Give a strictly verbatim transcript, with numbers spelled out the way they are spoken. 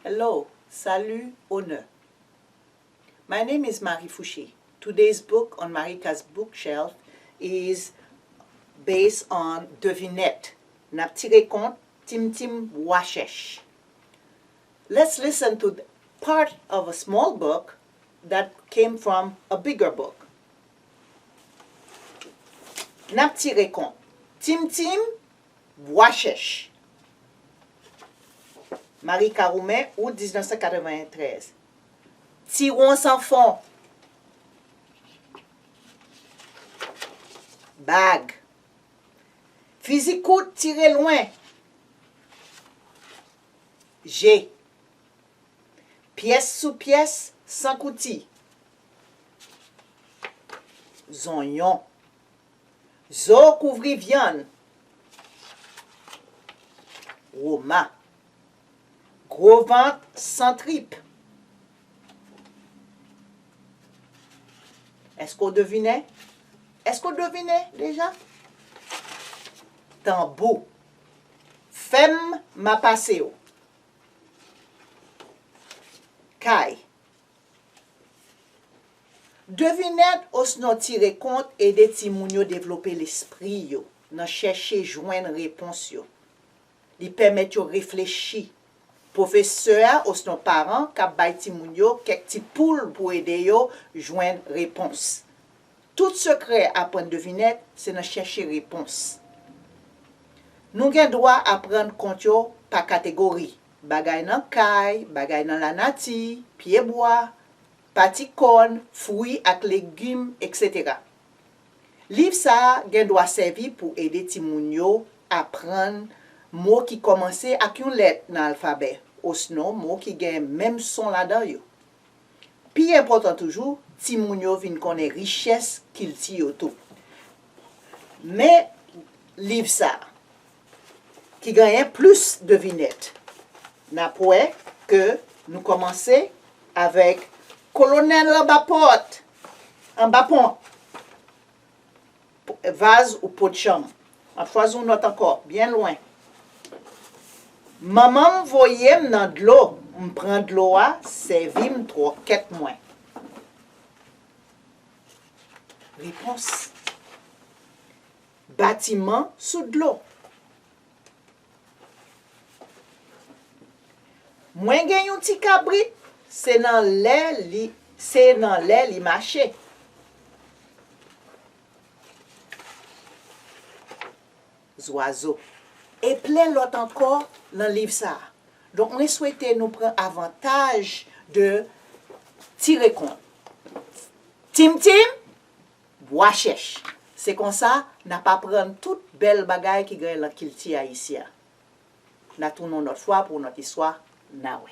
Hello, salut, onè. My name is Marie Fouché. Today's book on Marika's bookshelf is based on devinèt. N ap tire kont Tim Tim Bwa Chèch. Let's listen to the part of a small book that came from a bigger book. N ap tire kont Tim Tim Bwa Chèch. Marie Caroumen, out diznèf san katreventrèz. Tiwon san fon. Bag. Fizi kout tire lwen. Je. Pyès sou pyès, san kouti. Zonyon. Zo kouvri vyann. Woma. Gwo vant san trip. Èske w devine? Èske w devine deja? Tanbou. Fè m, m a pase w. Kay. Devinèt osnon tire kont ede timoun yo devlope lespri yo nan chèche jwenn repons yo. Li pèmèt yo reflechi. Pwofesè a osnon paran ka bay timoun yo kèk ti poul pou ede yo jwenn repons. Tout sekrè aprann devinèt se nan chèche repons. Nou gen dwa aprann kont yo pa kategori, bagay nan kay, bagay nan lanati, pyebwa, pati kòn, fwi ak legim, etsetera. Liv sa a gen dwa sèvi pou ede timoun yo aprann mo ki kòmanse ak yon lèt nan alfabè, osnon mo ki gen menm son ladan yo. Pi enpòtan toujou, timoun yo vin konnen richès kilti yo tou. Men liv sa a, ki genyen plis devinèt. N ap wè ke nou kòmanse avèk kolonèl anba pòt, anba pon, vaz ou potchanm. M ap chwazi yon nòt ankò, byen lwen. Manman m voye m nan dlo, m pran dlo a, sèvi m twòkèt mwen. Repons. Batiman sou dlo. Mwen gen yon ti kabrit, se nan lè li, se nan lè li mache. Zwazo. E plen lòt ankò nan liv sa a. Donk, mwen swete nou pran avantaj de tire kont. Tim Tim, bwa chèch. Se konsa, n ap aprann tout bèl bagay ki gen nan kilti ayisyen an. N a tounen yon lòt fwa pou yon lòt istwa. N a wè.